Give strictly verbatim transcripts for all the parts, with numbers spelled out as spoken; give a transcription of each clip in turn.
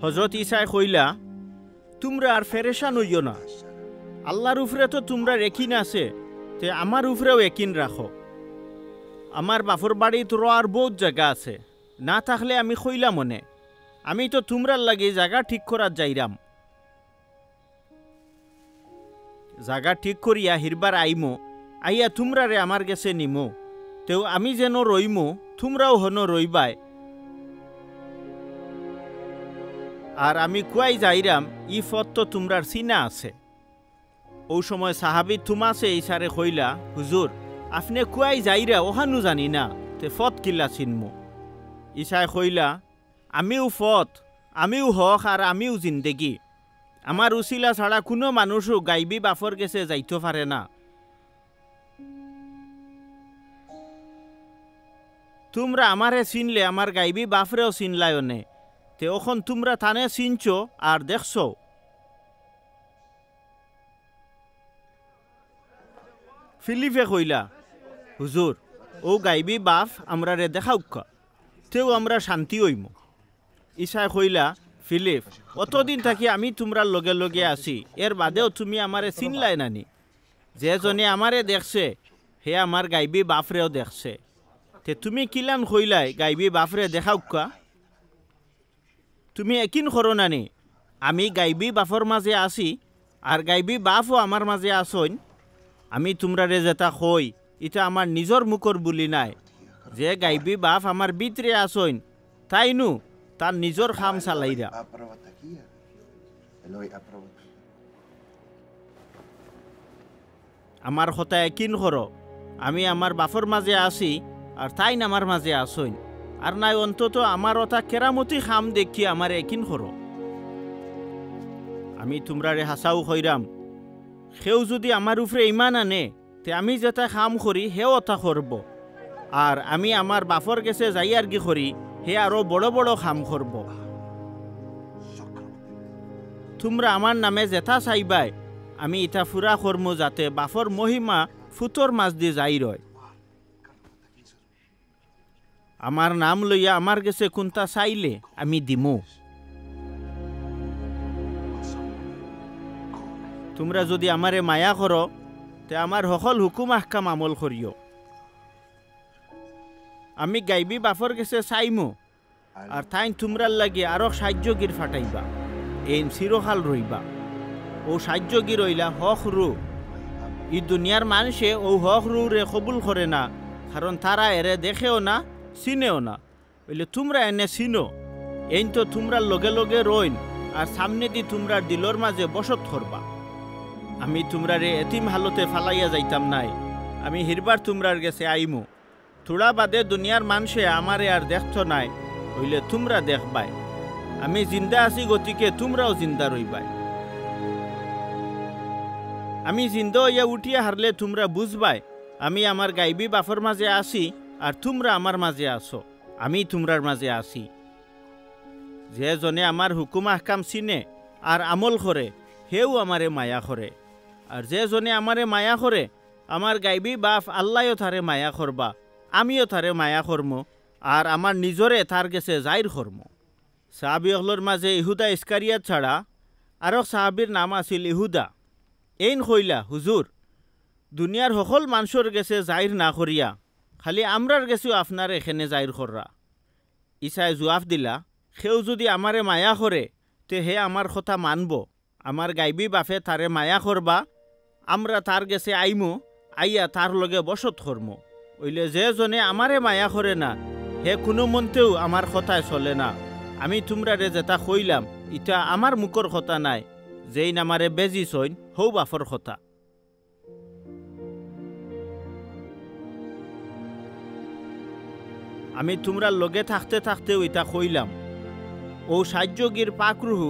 হজরত ইছায় কইলা, তুমরা আর ফেরেশান অইও না। আল্লার উপরে তো তুমরার একিন আছে, তে আমার উপরেও একিন রাখো। আমার বাফর বাড়িত রওয়ার বউত জাগা আছে, না থাকলে আমি কইলাম অনে। আমি তো তুমরার লাগি জাগা ঠিক করাত যাইরাম। জাগা ঠিক করিয়া হিরবার আইমু, আইয়া তুমরারে আমার গেছে নিমু। তেউ আমি যেন রইমু, তুমরাও হনো রইবায়। আর আমি কুয়াই যাইরাম, ই ফথ তো তুমরার চিনা আছে। অউ সময় সাহাবি তুমাসে ইছারে কইলা, হুজুর, আফনে কুয়াই যাইরা অখানউ জানি না, তে ফথ কিলা চিনমু? ইছায় কইলা, আমিউ ফথ, আমিউ হক, আর আমিউ জিন্দেগি। আমার উছিলা ছাড়া কুনু মানুষউ গাইবি বাফর গেছে যাইতো পারে না। তুমরা আমারে চিনলে আমার গাইবি বাফরেও চিনলায় অনে। তে অখন তুমরা তানে চিনছো আর দেখছো। ফিলিপে কইলা, হুজুর, অউ গাইবি বাফ আমরারে দেখাউক্কা, তেউ আমরা শান্তি অইমু। ইছায় কইলা, ফিলিপ, অতদিন থাকি আমি তুমরার লগে লগে আছি, এর বাদেও তুমি আমারে চিনলায় না নি? যে জনে আমারে দেখছে, হে আমার গাইবি বাফরেও দেখছে। তে তুমি কিলান কইলায় গাইবি বাফরে দেখাউক্কা? তুমি একিন করো না নি? আমি গাইবি বাফর মাজে আছি, আর গাইবি বাফও আমার মাজে আছইন। আমি তুমরারে যেতা কই, ইতা আমার নিজর মুখর বুলি নায়। যে গাইবি বাফ আমার ভিতরে আছইন, তাইনউ তান নিজর কাম চালাইরা। আমার কথা একিন করো, আমি আমার বাফর মাজে আছি, আর তাইন আমার মাজে আছইন। আর নায় অন্তত আমার অতা কেরামতি কাম দেখি আমারে একিন করো। আমি তুমরারে হাছাউ কইরাম, কেউ যুদি আমার উপরে ইমান আনে, তে আমি যেতা কাম করি, হেও অতা করবো। আর আমি আমার বাফর গেছে যাইয়ারগি করি, হে আরো বড় বড় কাম করবো। তুমরা আমার নামে যেতা চাইবায়, আমি ইতা পুরা করমু, যাতে বাফর মহিমা ফুতর মাজদি যাইর অয়। আমার নাম লইয়া আমার গেছে কুন্তা চাইলে আমি দিমু। তুমরা যুদি আমারে মায়া করো, তে আমার হকল হুকুম আহকাম আমল করিও। আমি গাইবি বাফর গেছে চাইমু, আর তাইন তুমরার লাগি আরক সাইয্যগির ফাটাইবা, এইন চিরকাল রইবা। অউ সাইয্যগির অইলা হক রুহ। ই দুনিয়ার মানষে অউ হক রুহরে কবুল করে না, কারণ তারা এরে দেখেও না, চিনেও না। অইলে তুমরা এনে চিনো, এইন তো তুমরার লগে লগে রইন, আর সামনেদি তুমরার দিলর মাজে বসত করবা। আমি তুমরারে এতিম হালতে ফালাইয়া যাইতাম নায়, আমি হিরবার তুমরার গেছে আইমু। থুড়া বাদে দুনিয়ার মানষে আমারে আর দেখতো নায়, অইলে তুমরা দেখবায়। আমি জিন্দা আছি গতিকে তুমরাও জিন্দা রইবায়। আমি জিন্দা অইয়া উঠিয়া হারলে তুমরা বুঝবায়, আমি আমার গাইবি বাফর মাজে আছি, আর তুমরা আমার মাজে আছো, আমি তুমরার মাজে আছি। যে জনে আমার হুকুম আহকাম চিনে আর আমল করে, হেউ আমারে মায়া করে। আর যে জনে আমারে মায়া করে, আমার গাইবি বাফ আল্লায়ও তারে মায়া করবা, আমিও তারে মায়া করমু, আর আমার নিজরে তার গেছে জাইর করমু। সাহাবি অকলর মাজে ইহুদা ইস্কারিয়াত ছাড়া আরক সাহাবির নাম আছিল ইহুদা। এইন কইলা, হুজুর, দুনিয়ার হকল মানষর গেছে জাইর না করিয়া খালি আমরার গেছেউ আপনারে কেনে জাইর কররা? ইছায় জুয়াফ দিলা, কেউ যুদি আমারে মায়া করে, তে হে আমার কথা মানবো। আমার গাইবি বাফে তারে মায়া করবা, আমরা তার গেছে আইমু, আইয়া তার লগে বসত করমু। অইলে যে জনে আমারে মায়া করে না, হে কুনুমন্তেউ আমার কথায় চলে না। আমি তুমরারে যেতা কইলাম, ইতা আমার মুখর কথা নায়, যেইন আমারে বেজিছইন, হউ বাফর কথা। আমি তুমরার লগে থাকতে থাকতেউ ইতা কইলাম। অউ সাইয্যগির পাক রুহু,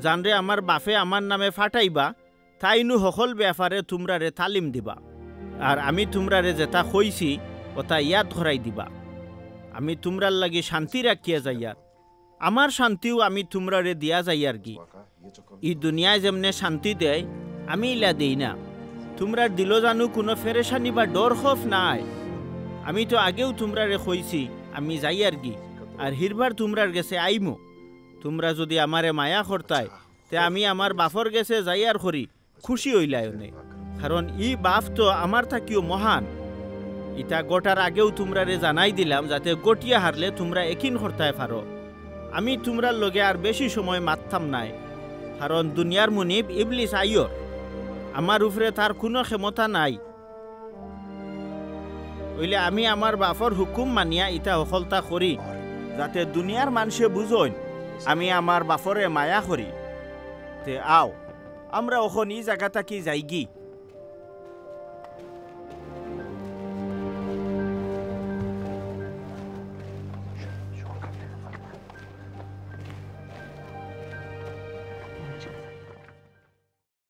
যানরে আমার বাফে আমার নামে ফাটাইবা, তাইনউ হকল বেয়াপারে তুমরারে তালিম দিবা। আর আমি তুমরারে যেতা কইছি, অতা ইয়াদ করাই দিবা। আমি তুমরার লাগি শান্তি রাখিয়া যাইয়ার। আমার শান্তিউ আমি তুমরারে দিয়া যাইয়ারগি। ই দুনিয়ায় যেমনে শান্তি দেয়, আমি ইলা দেই না। তুমরার দিলো যানু কুনু ফেরেশানি বা ডর খফ নায়। আমি তো আগেউ তুমরারে কইছি, আমি যাইয়ারগি, আর হিরবার তুমরার গেছে আইমু। তুমরা যুদি আমারে মায়া করতায়, তে আমি আমার বাফর গেছে যাইয়ার করি খুশি অইলায় অনে, কারণ ই বাফ তো আমার থাকিও মহান। ইতা ঘটার আগেউ তুমরারে জানাই দিলাম, যাতে ঘটিয়া হারলে তুমরা একিন করতায় পারো। আমি তুমরার লগে আর বেশি সময় মাততাম নায়, কারণ দুনিয়ার মুনিব ইবলিস আইয়র। আমার উপরে তার কুনু ক্ষমতা নাই। অইলে আমি আমার বাফর হুকুম মানিয়া ইতা হকলতা করি, যাতে দুনিয়ার মানষে বুঝইন আমি আমার বাফরে মায়া করি। তে আও, আমরা অখন ই জাগা থাকি যাইগি।